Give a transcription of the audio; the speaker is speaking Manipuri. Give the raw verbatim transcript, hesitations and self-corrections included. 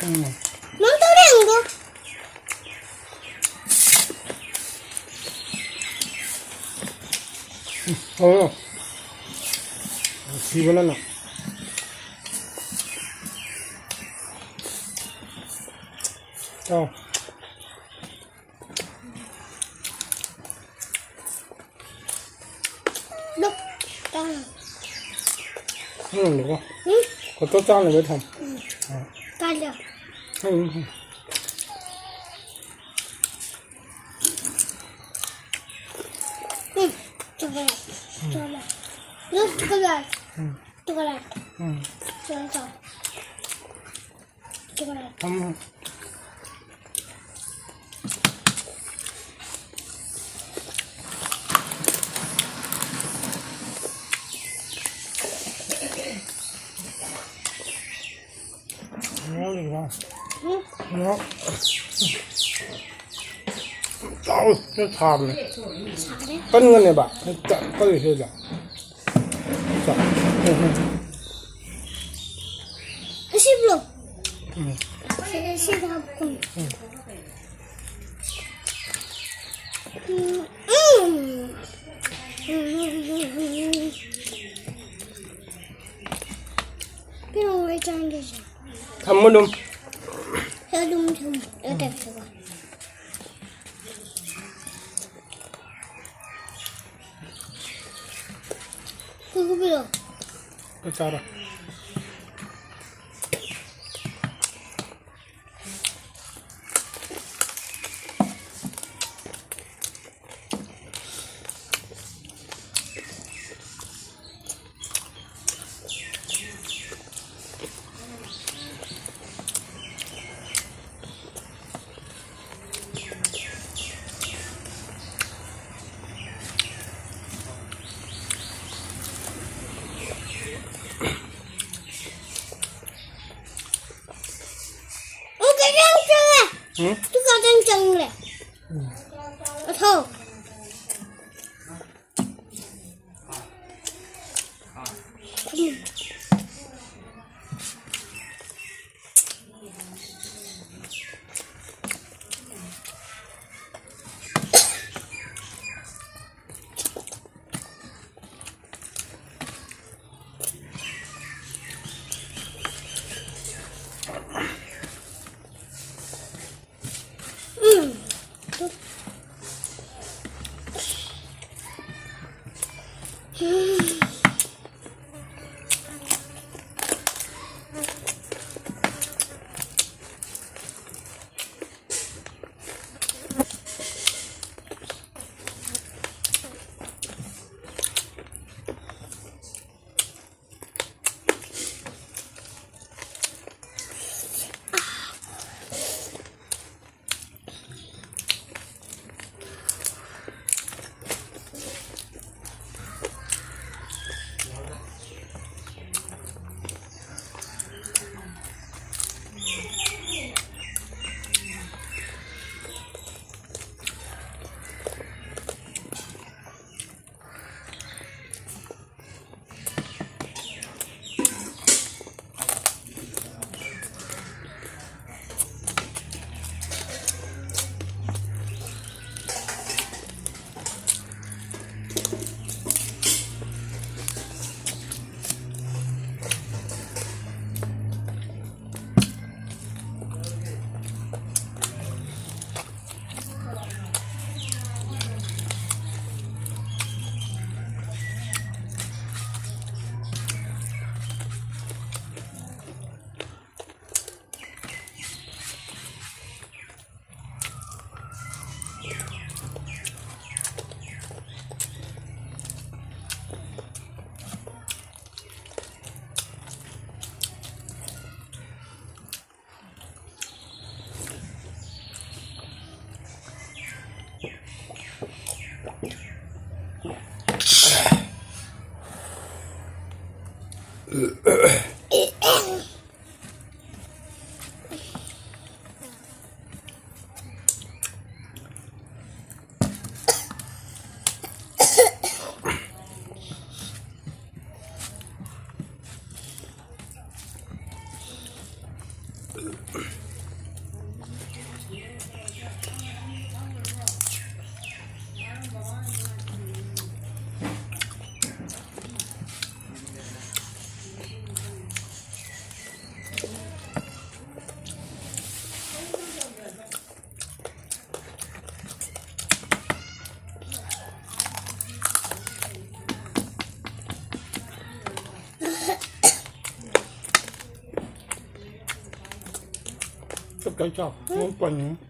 ꯎꯝ꯫ ꯅꯪ ꯇꯧꯔꯦ ꯌꯦꯡꯉꯣ꯫ ꯎꯝ, ꯍꯥꯎꯔꯣ꯫ ꯅꯨꯡꯁꯤꯕꯅ ꯅꯪ꯫ ꯆꯥꯎ꯫ ꯂꯨꯞ꯫ ꯆꯥꯎ꯫ ꯎꯝ, ꯂꯨꯀꯣ꯫ ꯎꯝ? ꯈꯣꯠꯇꯣ ꯆꯥꯅꯕ ꯊꯝ꯫ ꯎꯝ꯫ ꯑꯥ꯫ ꯀꯥꯏꯗ? ꯎꯝ, ꯎꯝ, ꯎꯝ꯫ ꯎꯝ, chocolate꯫ ꯎꯝ꯫ Chocolate꯫ Look, chocolate꯫ ꯎꯝ꯫ Chocolate꯫ ꯎꯝ꯫ Chocolate꯫ ꯊꯝꯃꯣ꯫ ꯌꯥꯎꯔꯤꯕ? ꯎꯝ꯫ ꯌꯥꯎ꯫ ꯆꯥꯎ, ꯁꯤ ꯁꯥꯕꯅꯦ꯫ ꯁꯥꯔꯦ꯫ ꯀꯟꯒꯅꯦꯕ꯫ ꯀꯜꯂꯤꯁꯤꯗ꯫ ꯆꯥꯎ꯫ ꯑꯁꯤꯕ꯭ꯂꯣ꯫ ꯎꯝ꯫ ꯁꯤ, ꯁꯤꯗ ꯍꯥꯞꯀꯅꯤ꯫ ꯎꯝ꯫ ꯎꯝ, ꯎꯝ꯫ ꯎꯝ, ꯎꯝ, ꯎꯝ, ꯎꯝ, ꯎꯝ꯫ ꯀꯩꯅꯣ ꯃꯣꯏ ꯆꯥꯡꯗꯣꯏꯁꯦ꯫ ꯊꯝꯃꯣ ꯑꯗꯨꯝ꯫ ꯁꯤ ꯑꯗꯨꯝ ꯊꯝꯃꯣ꯫ ꯎꯝ꯫ ꯑꯗꯨꯒ ꯀꯨꯀꯨꯕꯤꯔꯣ? ꯆꯥꯔꯣ꯫ ꯑꯣ, ꯀꯩꯅꯣ ꯌꯥꯝ ꯆꯪꯉꯦ꯫ ꯎꯝ? ꯇꯨ ꯀꯥ ꯆꯪ ꯆꯪꯂꯦ꯫ ꯎꯝ꯫ ꯑꯊꯧ꯫ ꯎꯝ꯫ Cái, cái sao? Không cần nữa.